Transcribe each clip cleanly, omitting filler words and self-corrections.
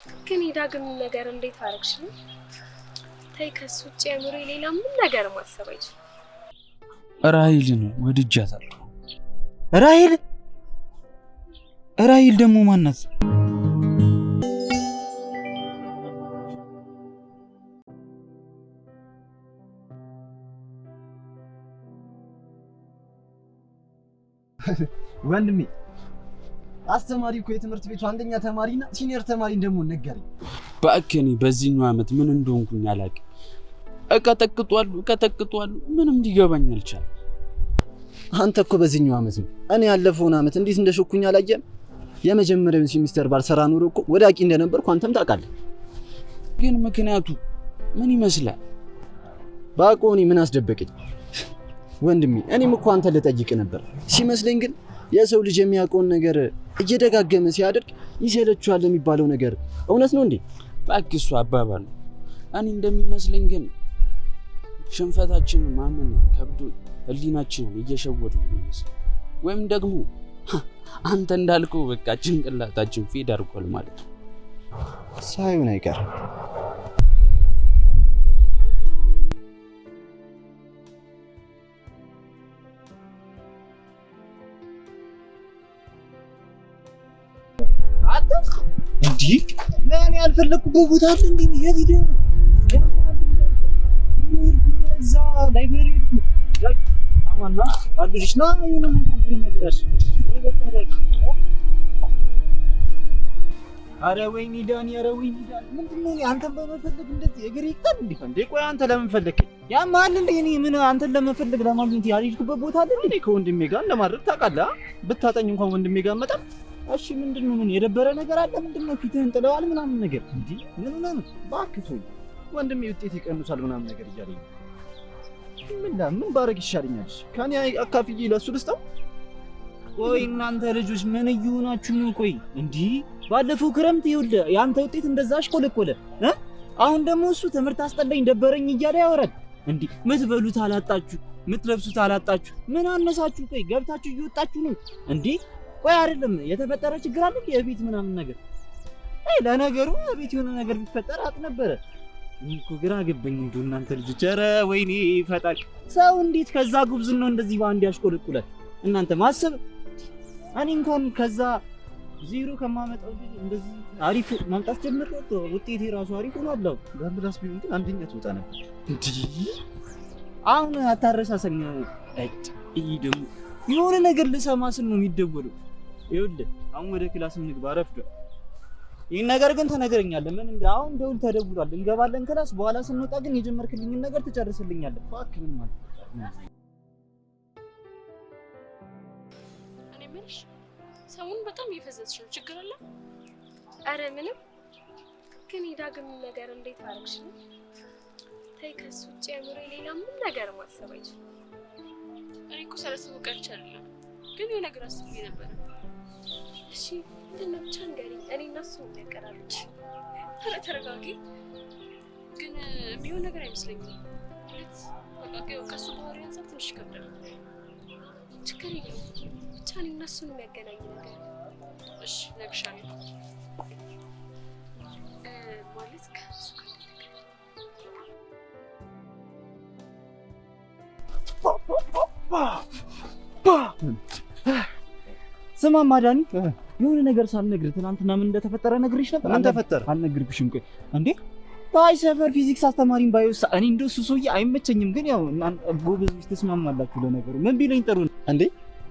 ግን የዳግም ነገር እንዴት አደረግሽ ነው? ተይ፣ ከሱ ውጭ አእምሮዬ ሌላ ምን ነገር ማሰብ አይችልም። ራሂልን ወድጃታለሁ። ራሂል ራሂል ደግሞ ማናት? ወንድሜ አስተማሪ እኮ የትምህርት ቤቱ አንደኛ ተማሪና senior ተማሪ እንደመሆን ነገረኝ። እባክህ እኔ በዚህኛው ዓመት ምን እንደሆንኩኝ አላውቅም። እቀጠቅጧለሁ እቀጠቅጧለሁ፣ ምንም ሊገባኝ አልቻለም። አንተ እኮ በዚህኛው ዓመት ነው። እኔ ያለፈውን ዓመት እንዴት እንደሾኩኝ አላየህም? የመጀመሪያውን ሴሚስተር ባልሰራ ኖሮ እኮ ወዳቂ እንደነበርኩ አንተም ታውቃለህ። ግን ምክንያቱ ምን ይመስላል? ባውቀው እኔ ምን አስደበቀኝ ወንድሜ? እኔም እኮ አንተን ልጠይቅ ነበር። ሲመስለኝ ግን የሰው ልጅ የሚያውቀውን ነገር እየደጋገመ ሲያደርግ ይሰለችዋል የሚባለው ነገር እውነት ነው እንዴ? እባክህ እሱ አባባል ነው። እኔ እንደሚመስለኝ ግን ሽንፈታችንን ማመን ከብዶ ህሊናችንን እየሸወዱ ነው የሚመስለው። ወይም ደግሞ አንተ እንዳልከው በቃ ጭንቅላታችን fade አድርጓል ማለት ነው። ሳይሆን አይቀርም። እንዲህ ምን ያልፈለግኩበት ቦታ አለ እንዴ? የት ሄደህ ነው? እዛ library አማና አሉልሽ ና የሆነ ነገር አለ። ኧረ ወይኔ ዳኒ፣ ኧረ ወይኔ ዳኒ፣ ምንድን ነው አንተን በመፈለግ እንደዚህ እግሬ ይቅጠል እንዴ? እንዴ ቆይ አንተ ለምን ፈለግከኝ? ያማል እንዴ? እኔ ምን አንተን ለመፈለግ ለማግኘት ያልሄድኩበት ቦታ አለ እንዴ? ከወንድሜ ጋር ለማድረግ ታውቃለህ፣ ብታጠኝ እንኳን ወንድሜ ጋር መጣም። እሺ ምንድን ነው? ምን የደበረ ነገር አለ? ምንድን ነው ፊትህን ጥለዋል ምናምን ነገር እንዴ? ምን ሆነህ ነው? እባክህ ተወኝ ወንድሜ፣ ውጤት ይቀንሳል ምናምን ነገር እያለኝ ምን ምን ባረግ ይሻለኛል? ከኔ አካፍዬ ለሱ ልስጠው? ቆይ እናንተ ልጆች ምን እየሆናችሁ ነው? ቆይ እንዲህ ባለፈው ክረምት ይኸውልህ የአንተ ውጤት እንደዛ አሽቆለቆለ እ አሁን ደግሞ እሱ ትምህርት አስጠላኝ ደበረኝ እያለ ያወራል። እንዲህ ምትበሉት አላጣችሁ፣ ምትለብሱት አላጣችሁ፣ ምን አነሳችሁ? ቆይ ገብታችሁ እየወጣችሁ ነው እንዴ? ቆይ አይደለም የተፈጠረ ችግር አለ የቤት ምናምን ነገር? አይ ለነገሩ ቤት የሆነ ነገር ቢፈጠር አጥ ነበረ። እኔ እኮ ግራ ገባኝ እንደው እናንተ ልጆች። ኧረ ወይኔ ፈጣሪ፣ ሰው እንዴት ከዛ ጉብዝናው ነው እንደዚህ በአንድ ያሽቆለቁላል? እናንተ ማሰብ እኔ እንኳን ከዛ ዜሮ ከማመጣው እንደዚህ አሪፍ ማምጣት ጀምሬ ውጤቴ ራሱ አሪፍ ሆኗል። በአምቡላንስ ቢሆን ግን አንደኛ ትወጣ ነበር። እንዴ አሁን አታረሳሰኝ። እይ ደግሞ የሆነ ነገር ልሰማ ስል ነው የሚደወለው። ይኸውልህ አሁን ወደ class እንግባ፣ ረፍዷል። ይህን ነገር ግን ተነግረኛለህ። ምን እንደ አሁን ደውል ተደውሏል፣ እንገባለን class። በኋላ ስንወጣ ግን የጀመርክልኝን ነገር ትጨርስልኛለህ። እባክህ ምን ማለት እኔ የምልሽ ሰሞኑን በጣም እየፈዘዝሽ ነው። ችግር አለ? ኧረ ምንም። ግን የዳግም ነገር እንዴት አደረግሽ ነው? ተይ፣ ከሱ ውጭ አእምሮዬ ሌላ ምን ነገር ማሰብ አይችልም። እኔ እኮ ሳላስበው ቀርቼ አይደለም፣ ግን የሆነ ነገር አስቤ ነበረ። እሺ ምንድን ነው? ብቻ ንገሪኝ። እኔ እና እሱ የሚያቀራርብ። ኧረ ተረጋጊ። ግን የሚሆን ነገር አይመስለኝም። ማለት በቃ ከእሱ ባህሪ አንፃር ትንሽ ይከብዳል። ችግር የለውም። ብቻ እኔ እና እሱን የሚያገናኝ ነገር። እሺ እነግርሻለሁ። ማለት ከእሱ ጋር ስማማ ዳኒ፣ የሆነ ነገር ሳልነግርህ ትናንትና ምን እንደተፈጠረ ነግሬሽ ነበር። ምን ተፈጠረ? አልነግርኩሽም። ቆይ እንዴ ታይ ሰፈር ፊዚክስ አስተማሪም ባይወሳ እኔ እንደው እሱ ሰውዬ አይመቸኝም፣ ግን ያው ጎበዞች ትስማማላችሁ። ለነገሩ ምን ቢለኝ ጥሩ ነው እንዴ?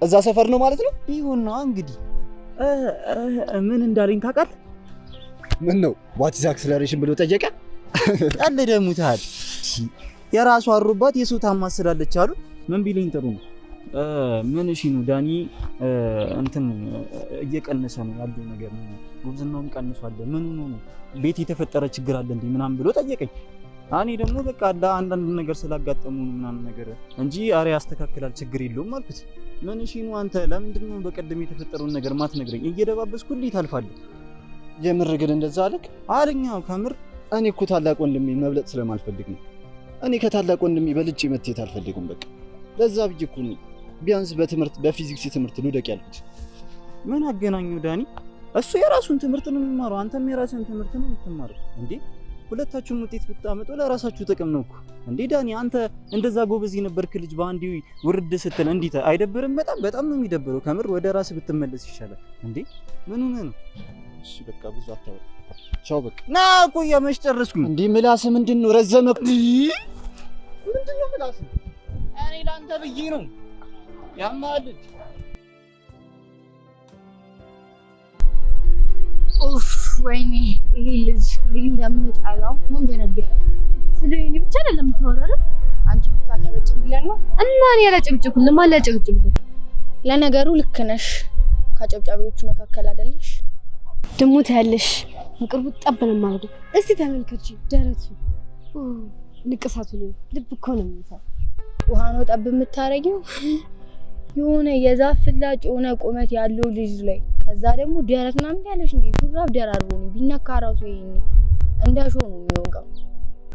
እዛ ሰፈር ነው ማለት ነው? ቢሆን ነው እንግዲህ። ምን እንዳለኝ ታውቃለህ? ምን ነው what is acceleration ብሎ ጠየቀ? ቀልደሙታል። የራሱ አሮባት የሰው ታማስላለች አሉ። ምን ቢለኝ ጥሩ ነው? ምን እሺ ነው ዳኒ፣ እንትን እየቀነሰ ነው ያለው ነገር ነው፣ ጉብዝናውም ቀንሷል። ምን ሆኖ ነው ቤት የተፈጠረ ችግር አለ እንዴ ምናምን ብሎ ጠየቀኝ። እኔ ደግሞ በቃ አንዳንድ ነገር ስላጋጠሙ ነው ምናምን ነገር እንጂ አረ ያስተካክላል ችግር የለውም አልኩት። ምን እሺ ነው አንተ ለምንድን ነው በቀደም የተፈጠረውን ነገር ማትነግረኝ? እየደባበስኩልህ ታልፋለህ። የምር ግን እንደዛ አለክ? አለኝ። ከምር እኔ እኮ ታላቅ ወንድሜ መብለጥ ስለማልፈልግ ነው። እኔ ከታላቅ ወንድሜ በልጬ መታየት አልፈልግም። በቃ ለዛ ብዬ እኮ ነው ቢያንስ በትምህርት በፊዚክስ ትምህርት ልውደቅ ያልኩት። ምን አገናኘው ዳኒ? እሱ የራሱን ትምህርት ነው የሚማረው፣ አንተም የራስህን ትምህርት ነው የምትማረው። እንዴ ሁለታችሁም ውጤት ብታመጡ ለራሳችሁ ጥቅም ነው እኮ። እንዴ ዳኒ አንተ እንደዛ ጎበዝ የነበርክ ልጅ በአንዴ ውርድ ስትል እንዴት አይደብርም? በጣም በጣም ነው የሚደብረው። ከምር ወደ ራስህ ብትመለስ ይሻላል። እንዴ ምን ሆነህ ነው? እሺ በቃ ብዙ አታወራ። ቻው በቃ። ና ቆይ መች ጨረስኩኝ። እንዴ ምላስህ ምንድን ነው ረዘመ? ምንድን ነው ምላስህ? እኔ ለአንተ ብዬ ነው ያማል። ኡፍ ወይኔ ይሄ ልጅ እንዴት እንደምጠላው ምን በነገረው። ስለ እኔ ብቻ አይደለም የምታወራው አይደል? አንቺ ብታጨበጭብለት ነው እና እኔ አላጨብጭብልም አላጨብጭብልም። ለነገሩ ልክ ነሽ። ከአጨብጫቢዎቹ መካከል አይደለሽ? ደግሞ ታያለሽ፣ በቅርቡ ጠብ ነው የማደርገው። እስቲ ተመልከቺ ደረቱ ንቅሳቱ ነው። ልብ እኮ ነው የሚመታው። ውሃ ነው ጠብ የምታረጊው። የሆነ የዛፍ ፍላጭ የሆነ ቁመት ያለው ልጅ ላይ ከዛ ደግሞ ደረት ምናምን ያለሽ እንዴ ሹራብ ደራርቦ ነው ቢነካ ራሱ ይሄኔ እንደ ሾህ ነው የሚወጋው።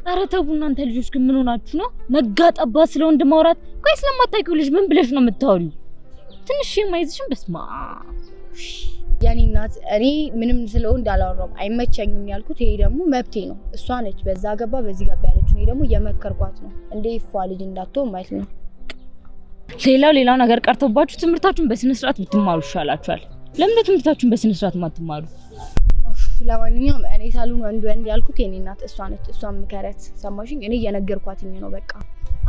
ኧረ ተው እናንተ ልጆች ግን ምን ሆናችሁ ነው? ነጋ ጠባ ስለ ወንድ ማውራት። ቆይ ስለማታውቂው ልጅ ምን ብለሽ ነው የምታወሪው? ትንሽ የማይዝሽም። በስመ አብ። የኔ እናት እኔ ምንም ስለ ወንድ አላወራሁም፣ አይመቸኝም ያልኩት ይሄ ደግሞ መብቴ ነው። እሷ ነች በዛ ገባ በዚህ ገባ ያለችው። እኔ ደግሞ እየመከርኳት ነው እንደ ይፏ ልጅ እንዳትሆን ማለት ነው። ሌላው ነገር ቀርቶባችሁ ትምህርታችሁን በስነ ስርዓት ብትማሩ ይሻላችኋል። ለምን ነው ትምህርታችሁን በስነ ስርዓት ማትማሩ? ለማንኛውም እኔ ሳሉን ወንድ ወንድ ያልኩት የኔ እናት እሷ ነች። እሷን ምከረት፣ ሰማሽኝ? እኔ እየነገርኳትኝ ነው በቃ።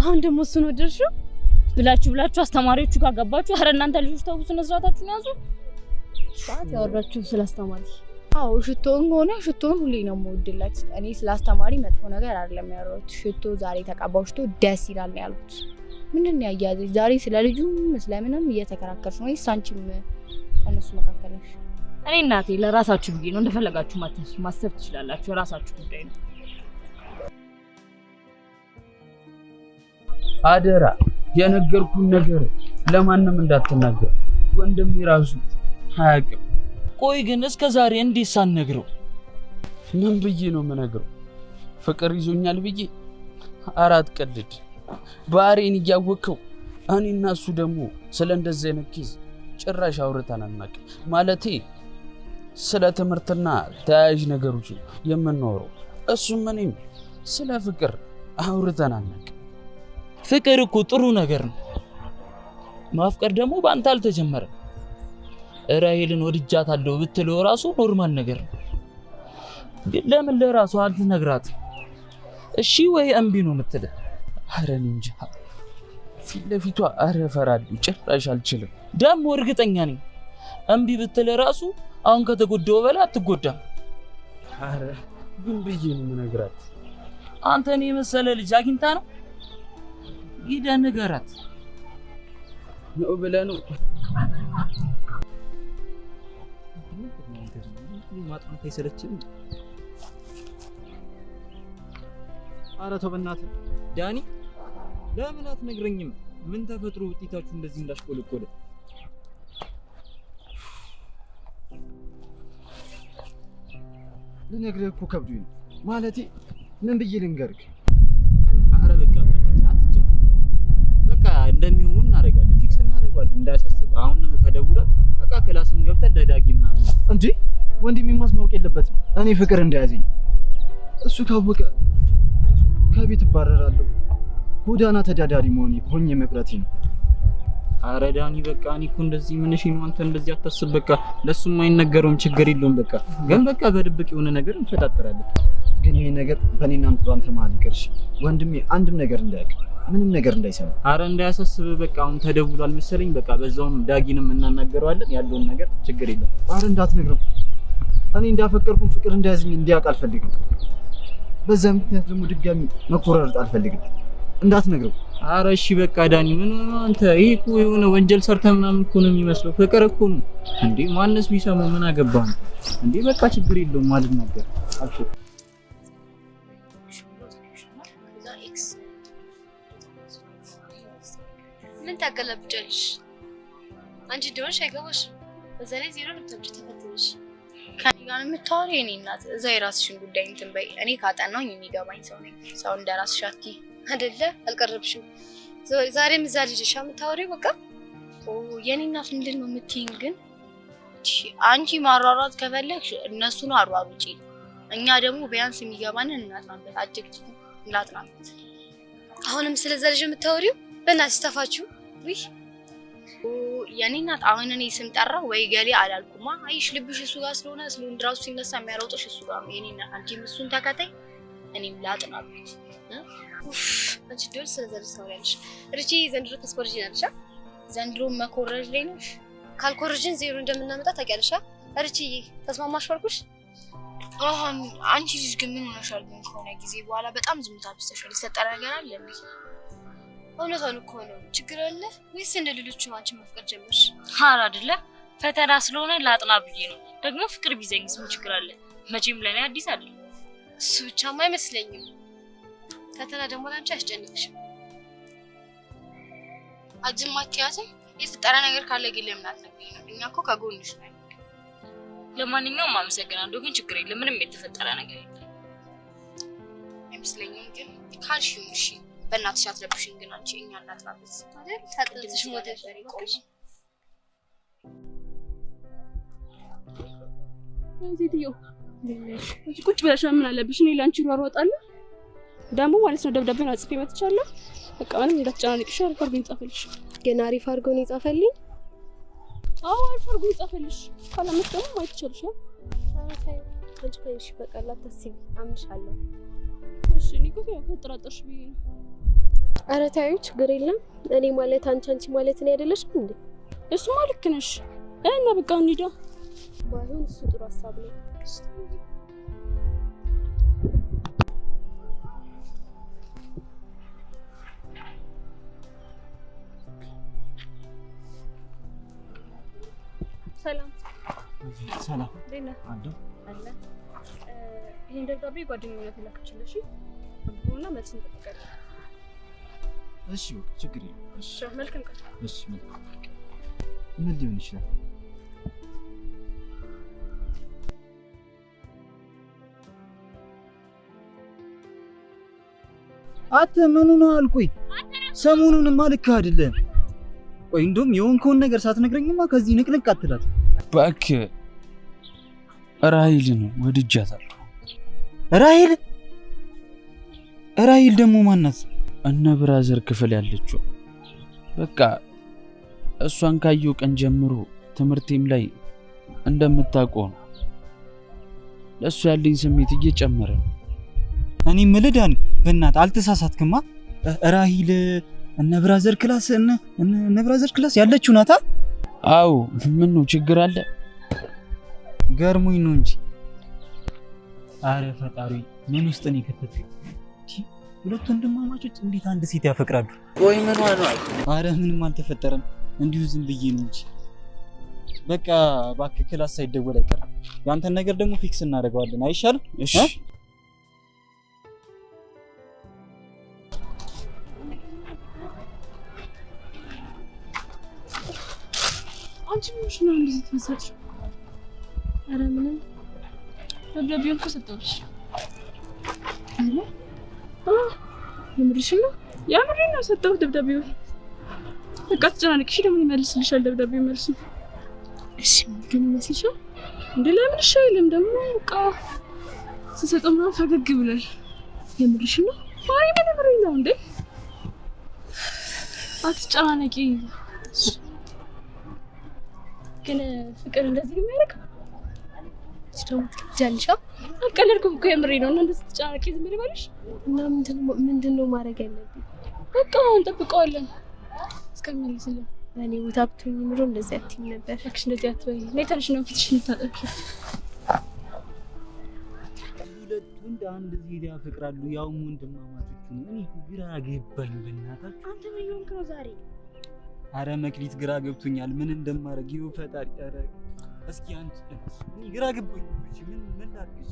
አሁን ደግሞ እሱን ወደድሽው ብላችሁ ብላችሁ አስተማሪዎቹ ጋር ገባችሁ። ኧረ እናንተ ልጆች ተው፣ ስነ ስርዓታችሁን ያዙ። ሰዓት ያወራችሁ ስለ አስተማሪ። አዎ ሽቶን ሆነ ሽቶን ሁሌ ነው የምወድላት። እኔ ስለ አስተማሪ መጥፎ ነገር አይደለም ያወራሁት። ሽቶ ዛሬ ተቀባው ሽቶ ደስ ይላል ነው ያልኩት። ምንድን ነው ያያዘሽ? ዛሬ ስለ ልጁም ስለምንም እየተከራከርሽ ነው ወይስ አንቺም ከእነሱ መካከል ነሽ? እኔ እናቴ ለራሳችሁ ብዬ ነው። እንደፈለጋችሁ ማሰብ ትችላላችሁ። የራሳችሁ ጉዳይ ነው። አደራ የነገርኩን ነገር ለማንም እንዳትናገር። ወንድሜ ራሱ አያውቅም። ቆይ ግን እስከ ዛሬ እንዴት ሳትነግረው? ምን ብዬ ነው የምነግረው? ፍቅር ይዞኛል ብዬ አራት ቀልድ ባህሪን እያወቅኸው እኔና እሱ ደግሞ ስለ እንደዚህ አይነት case ጭራሽ አውርተን አናውቅም። ማለቴ ስለ ትምህርትና ተያያዥ ነገሮች ነው የምናወራው። እሱም እኔም ስለ ፍቅር አውርተን አናውቅም። ፍቅር እኮ ጥሩ ነገር ነው። ማፍቀር ደግሞ በአንተ አልተጀመረም። ራሔልን ወድጃታለሁ ብትለው ራሱ normal ነገር ነው። ግን ለምን ለራሱ አልትነግራትም? እሺ ወይ እምቢ ነው የምትልህ? ኧረ እኔ እንጃ። ፊት ለፊቷ ኧረ እፈራለሁ፣ ጭራሽ አልችልም። ደግሞ እርግጠኛ ነኝ እምቢ ብትልህ ራሱ አሁን ከተጎዳው በላይ አትጎዳም። ኧረ ምን ብዬ ነው የምነግራት? አንተ እኔ የመሰለ ልጅ አግኝታ ነው ሂደህ ንገራት ነው ብለህ ነው? ማጥናት አይሰለችም? ኧረ ተው በእናትህ ዳኒ፣ ለምን አትነግረኝም? ምን ተፈጥሮ ውጤታችሁ እንደዚህ እንዳሽቆለቆለ? ልነግርህ እኮ ከብዶኝ ነው። ማለቴ ምን ብዬ ልንገርህ? አረ በቃ ጓደኛ አትጨነቅ። በቃ እንደሚሆኑ እናደርጋለን፣ fix እናደርገዋለን። እንዳያሳስብ። አሁን ተደውሏል። በቃ class ም ገብተን ለዳጊ ምናምን እንዴ ወንድሜማስ ማወቅ የለበትም እኔ ፍቅር እንደያዘኝ። እሱ ካወቀ ከቤት እባረራለሁ፣ ጎዳና ተዳዳሪ መሆኔ ሆኜ መቅረቴ ነው። አረ ዳኒ በቃ እኔ እኮ እንደዚህ ምን እሺ ነው አንተ እንደዚህ አታስብ። በቃ ለሱም አይነገረውም ችግር የለውም። በቃ ግን በቃ በድብቅ የሆነ ነገር እንፈጣጠራለን። ግን ይሄ ነገር በእኔና በአንተ መሀል ይቅርሽ። ወንድሜ አንድም ነገር እንዳያውቅ፣ ምንም ነገር እንዳይሰማ። አረ እንዳያሳስብ። በቃ አሁን ተደውሏል መሰለኝ። በቃ በዛውም ዳጊንም እናናገረዋለን ያለውን ነገር ችግር የለውም። አረ እንዳትነግረው። እኔ እንዳፈቀርኩም ፍቅር እንደያዘኝ እንዲያውቅ አልፈልግም። በዛ ምክንያት ደግሞ ድጋሚ መቆራረጥ አልፈልግም። እንዳትነግረው። አረ እሺ በቃ ዳኒ ምን ሆነህ አንተ? ይሄ እኮ የሆነ ወንጀል ሰርተህ ምናምን እኮ ነው የሚመስለው። ፍቅር እኮ ነው እንዴ! ማንስ ቢሰማው ምን አገባህ እንዴ? በቃ ችግር የለውም አልናገርም። አልኩህ። ምን ታገላብጫለሽ? አንቺ እንደሆንሽ አይገባሽም። በዛ ላይ ዜሮ ነው የምታምጪው ተፈትነሽ። ከኔ ጋር ነው የምታወሪው? የኔ እናት እዛ የራስሽን ጉዳይ እንትን በይ። እኔ ካጠናሁኝ የሚገባኝ ሰው ነኝ። ሰው እንደ ራስሽ አትይ አይደለ? አልቀረብሽም። ዛሬም እዛ ልጅሽ የምታወሪው በቃ ኦ የኔ እናት ምንድን ነው የምትይኝ ግን? አንቺ ማሯሯጥ ከፈለግሽ እነሱን አሯሩጪ። እኛ ደግሞ ቢያንስ የሚገባንን እናጥናበት። አጭቅጭቅ እናጥናበት። አሁንም ስለዛ ልጅ የምታወሪው? በእናትሽ ተፋችሁ። ውይ የኔ እናት አሁን እኔ ስም ጠራ ወይ ገሌ አላልኩማ። አይሽ ልብሽ እሱ ጋር ስለሆነ ስለወንድ ራሱ ሲነሳ የሚያሮጥሽ እሱ ጋር ነው። የኔ እናት አንቺም እሱን ተከታይ፣ እኔም ላጥናበት። አንቺ ዶል ስለዛ ልጅ ታወሪያለሽ። ርቺ ዘንድሮ ታስኮርጂናለሽ። ዘንድሮ መኮረጅ ላይ ነሽ። ካልኮረጅን ዜሮ እንደምናመጣ ታውቂያለሽ። ርቺዬ ተስማማሽ ባልኩሽ? አሁን አንቺ ልጅ ግን ምን ሆነሻል? ግን ከሆነ ጊዜ በኋላ በጣም ዝምታ አብዝተሻል። የተፈጠረ ነገር አለ እንዴ? እውነቷን እኮ ነው። ችግር አለ ወይስ እንደ ሌሎቹ አንቺን ማፍቀር ጀመርሽ? ኧረ አይደለም፣ ፈተና ስለሆነ ላጥና ብዬ ነው። ደግሞ ፍቅር ቢዘኝስ ምን ችግር አለ? መቼም ለኔ አዲስ አይደለም። እሱ ብቻማ አይመስለኝም። ፈተና ደግሞ ለአንቺ አያስጨንቅሽም። አጅም አትያትም? የተፈጠረ ነገር ካለ ግን ለምን አትነግሪኝም? እኛ እኮ ከጎንሽ ነን። ለማንኛውም አመሰግናለሁ፣ ግን ችግር የለም። ምንም የተፈጠረ ነገር የለም አይመስለኝም። ግን ካልሽው እሺ፣ በእናትሽ አትረብሽኝ። ግን አንቺ እኛ እናጥናበት አይደል? ታጥንትሽ ሞተሽ ሴትዮ ቁጭ ብለሽ ምን አለብሽ? እኔ ለአንቺ እሯሯጣለሁ ደግሞ ማለት ነው። ደብዳቤውን አጽፌ መጥቻለሁ። በቃ ምንም እንዳትጨናነቂሽ፣ አሪፍ አድርጎ ይጻፈልሽ። ግን አሪፍ አድርጎ ነው የጻፈልኝ። አዎ አሪፍ አድርጎ ይጻፈልሽ። ካላመሽ ደግሞ ማየት ይቻልሻል። ኧረ ተይው አንቺ እኮ ነሽ፣ በቃ አታስቢ፣ አምንሻለሁ። እሺ እኔ እኮ ያው ከተጠራጠርሽ ብዬ ነው። ኧረ ተይው ችግር የለም። እኔ ማለት አንቺ፣ አንቺ ማለት እኔ አይደለሽም እንዴ? እሱማ ልክ ነሽ። እና በቃ እንሂዳ። ባይሆን እሱ ጥሩ ሀሳብ ነው። ሰላም ሰላም። እንዴት ነህ? አለሁ። አለ። ይሄን ደብዳቤ ጓደኝነት የላከችልሽ አንብበውና መልስ እንጠብቃለን። እሺ በቃ ችግር የለም። እሺ መልካም ቀን። እሺ መልካም። ምን ሊሆን ይችላል? አንተ ምን ሆነሃል? ቆይ ሰሞኑንማ ልክ አይደለም። ቆይ እንደውም የሆንከውን ነገር ሳትነግረኝማ ከዚህ ንቅንቅ አትላት። እባክህ ራሂልን ወድጃታለሁ። ራሂል? ራሂል ደግሞ ማናት? እነ brother ክፍል ያለችው። በቃ እሷን ካየው ቀን ጀምሮ ትምህርቴም ላይ እንደምታውቀው ነው ለእሱ ያለኝ ስሜት እየጨመረ ነው። እኔ የምልህ ዳኒ፣ በእናትህ አልተሳሳትክማ? ራሂል እነ brother class እነ brother class ያለችው ናታ? አዎ። ምን ነው ችግር አለ? ገርሞኝ ነው እንጂ። አረ ፈጣሪ ምን ውስጥ ነው የከተተኝ? ሁለት ወንድማማቾች እንዴት አንድ ሴት ያፈቅራሉ? ቆይ ምን ሆኗል? አረ ምንም አልተፈጠረም፣ እንዲሁ ዝም ብዬ ነው እንጂ። በቃ እባክህ class ሳይደወል አይቀርም። ያንተን ነገር ደግሞ fix እናደርገዋለን አይሻልም? እሺ። አንቺ ምን ሆነሽ ነው እንደዚህ የተመሰጥሽው? ኧረ ምንም። ደብዳቤውን እኮ ሰጠሁልሽ። ኧረ የምርሽን ነው? የምሬን ነው ሰጠሁት ደብዳቤውን። በቃ አትጨናነቂ እሺ። ደግሞ ይመልስልሻል ደብዳቤው መልሱ። እሺ ግን ይመስልሻል? እንዴ ለምን እሺ አይልም ደግሞ። በቃ ስሰጠው ምናምን ፈገግ ብሏል። የምርሽን ነው? አይ ምን የምሬን ነው እንዴ። አትጨናነቂ። ግን ፍቅር እንደዚህ ነው የሚያደርገው? አንቺ ደግሞ ትቀልጃለሽ። አልቀለድኩም እኮ የምሬ ነው። እና እንደዚህ ስትጨናነቂ ዝም ልበልሽ? እና ምንድን ነው ማድረግ ያለብኝ? በቃ እንጠብቀዋለን እስከሚመልስልን። በእኔ ቦታ ብትሆኚ ኑሮ እንደዚህ አትይም ነበር። እባክሽ እንደዚህ አትበይ። ነይ ተነሽ ነው ፊትሽን ታጠቢ። ሁለት ወንድ አንድ ሴት ያፈቅራሉ፣ ያውም ወንድማማቾች ነው። እኔ እኮ ግራ ገባኝ በእናታችሁ። አንተ ምን እየሆንክ ነው ዛሬ? አረ መክሊት ግራ ገብቶኛል፣ ምን እንደማደርግ ይኸው ፈጣሪ። አረ እስኪ አንቺ እኔ ግራ ገባኝ። እሺ ምን ምን ላድርግሽ?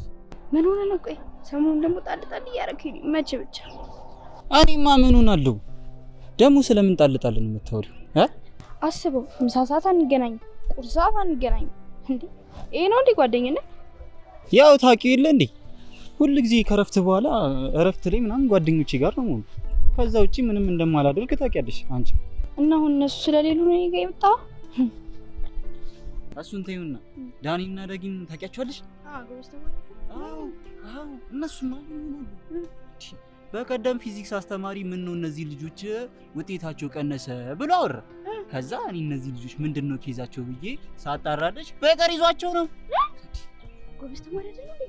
ምን ሆነ ነው? ቆይ ሰሞኑን ደግሞ ጣል ጣል እያደረግህ ነው። መቼ ብቻ እኔማ ምን ሆናለሁ ደግሞ? ስለምን ጣል ጣል ነው የምታወሪው? አስበው፣ ምሳ ሰዓት አንገናኝ፣ ቁርስ ሰዓት አንገናኝ። እንዴ ይሄ ነው እንዴ ጓደኝነት? ያው ታውቂው የለ እንዴ ሁሉ ጊዜ ከረፍት በኋላ እረፍት ላይ ምናምን ጓደኞቼ ጋር ነው የምሆነው። ከዛ ውጪ ምንም እንደማላደርግ ታውቂያለሽ አንቺ። እና አሁን እነሱ ስለሌሉ ነው እኔ ጋር የመጣኸው? እሱን ተይውና ዳኒና ዳጊን ታውቂያቸዋለሽ? አዎ ጎበዝ ተማሪ። አዎ አዎ፣ እነሱማ ምን ይሆናሉ? በቀደም ፊዚክስ አስተማሪ ምን ነው እነዚህ ልጆች ውጤታቸው ቀነሰ ብሎ አወራ። ከዛ እኔ እነዚህ ልጆች ምንድን ነው case ኣቸው ብዬ ሳጣራለች ፍቅር ይዟቸው ነው። ጎበዝ ተማሪ አይደል እንዴ?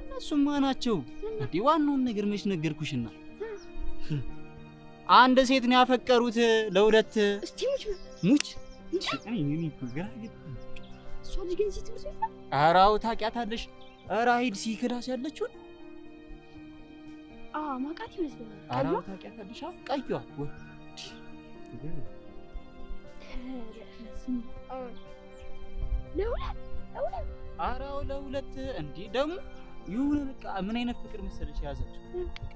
እነሱማ ናቸው እንዴ። ዋናውን ነገር መች ነገርኩሽና፣ አንድ ሴት ነው ያፈቀሩት ለሁለት። እስቲ ሙች ሙች እኔ እኔ እኮ ግራ ገባኝ። እሷ ልጅ ግን እዚህ ትምህርት ቤት ናት? ኧረ አዎ ታውቂያታለሽ። ራሂል C class ያለችውን አዎ ማውቃት ይመስለኛል። ኧረ አዎ ታውቂያታለሽ። አዎ ቀይዋ ወይ ለሁለት ለሁለት ኧረ አዎ ለሁለት። እንዴ ደግሞ የሆነ በቃ ምን አይነት ፍቅር መሰለሽ የያዛቸው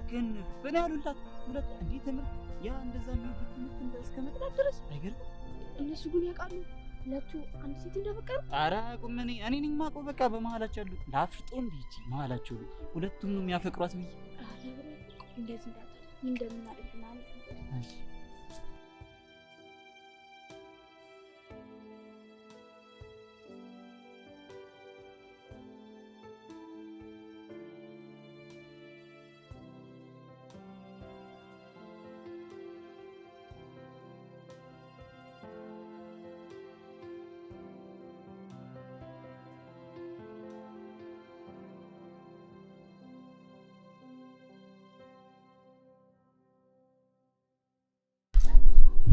ክንፍ ነው ያሉላት ሁለት። እንዴ ትምህርት ያ እንደዛ የሚወዱት ትምህርት እንደ እስከ መጥላት ድረስ አይገርምም? እነሱ ግን ያውቃሉ ሁለቱ አንድ ሴት እንዳፈቀሩ? ኧረ አያውቁም። እኔ እኔ ነኝ የማውቀው። በቃ በመሀላቸው ያሉ ላፍጦ እንዴ ይቺ መሀላቸው ሁለቱም ነው የሚያፈቅሯት ብዬ እንደዚህ እንዳታደርግ እንደምናደርግ ማለት ነው።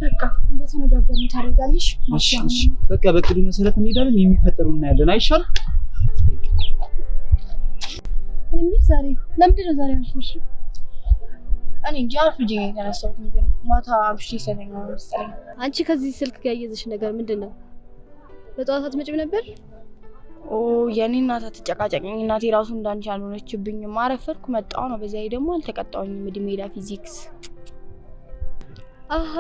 በቃ እንደተነጋገርን ታደርጋለሽ። እሺ እሺ፣ በቃ በቅዱ መሰረት እንሄዳለን። የሚፈጠሩ እናያለን። አይሻልም? እኔ የምልሽ ዛሬ ለምንድን ነው ዛሬ አልፈሽ? እኔ እንጃ አርፍጄ ነው የተነሳሁት። ግን ማታ አምሽቼ ስለተኛሁ ነው መሰለኝ። አንቺ ከዚህ ስልክ ጋር ያየዘሽ ነገር ምንድን ነው? በጠዋት አትመጭም ነበር? ኦ የኔ እናት አትጨቃጨቅኝ። እናቴ ራሱ እንዳንቺ አልሆነችብኝም። አረፈድኩ መጣሁ ነው። በዚያ ላይ ደግሞ አልተቀጣሁኝም። እድሜ ለፊዚክስ። አሃ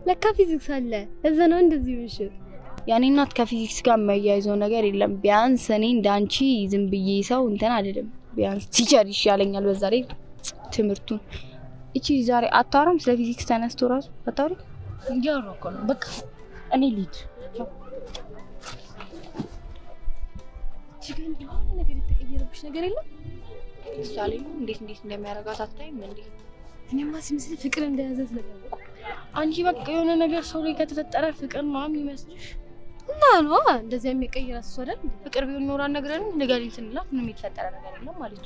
ለካ ፊዚክስ አለ። እዛ ነው እንደዚህ ምሽ። የኔ እናት ከፊዚክስ ጋር የሚያያይዘው ነገር የለም። ቢያንስ እኔ እንዳንቺ ዝም ብዬ ሰው እንትን አይደለም። ቢያንስ teacher ይሻለኛል። በዛ ላይ ትምህርቱን እቺ ዛሬ አታወራም? ስለ ፊዚክስ ተነስቶ ራሱ አታወሪም? እያወራሁ እኮ ነው። በቃ እኔ ልሂድ። እቺ ግን የሆነ ነገር የተቀየረብሽ ነገር የለም? እሷ ላይ እንዴት እንዴት እንደሚያደርጋት አታይም እንዴ? እኔማ ሲመስል ፍቅር እንደያዘት ነገር ነው። አንቺ በቃ የሆነ ነገር ሰው ላይ ከተፈጠረ ፍቅር ነው የሚመስልሽ? እና ነው እንደዚያ የሚቀይራት እሱ አይደል እንዴ? ፍቅር ቢሆን ኖሮ አልነግረንም። ንገሪኝ ስንላት ምንም የተፈጠረ ነገር የለም አለች።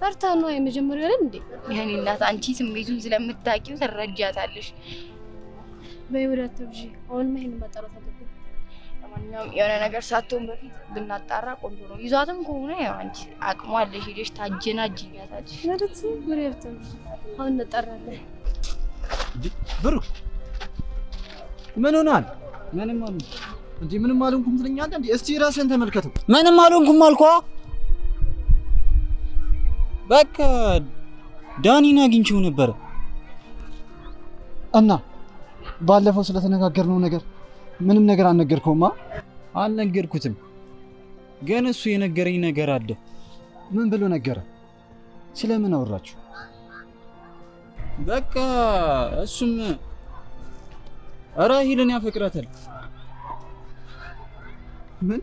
ፈርታ ነው የመጀመሪያው አይደል እንዴ? የኔ እናት አንቺ ስሜቱን ስለምታውቂው ትረጃታለሽ። በይ ወደ አትብዢ። አሁንማ ይሄንን ማጣራት አለብን። ለማንኛውም የሆነ ነገር ሳትሆን በፊት ብናጣራ ቆንጆ ነው። ይዟትም ከሆነ ያው አንቺ አቅሟ አለሽ፣ ሄደሽ ታጀናጅኛታለሽ። ማለት ወደ አትብዢ። አሁን እናጣራለን። ብሩክ ምን ሆናል? ምንም አልሆንኩም። እንዴ ምንም አልሆንኩም ትለኛለህ እንዴ? እስቲ ራስህን ተመልከተው። ምንም አልሆንኩም አልኳ። በቃ ዳኒን አግኝቼው ነበረ። እና ባለፈው ስለተነጋገርነው ነገር ምንም ነገር አልነገርከውማ? አልነገርኩትም፣ ግን እሱ የነገረኝ ነገር አለ። ምን ብሎ ነገረ? ስለምን አወራችሁ? በቃ እሱም ራሂልን ያፈቅራታል። ምን?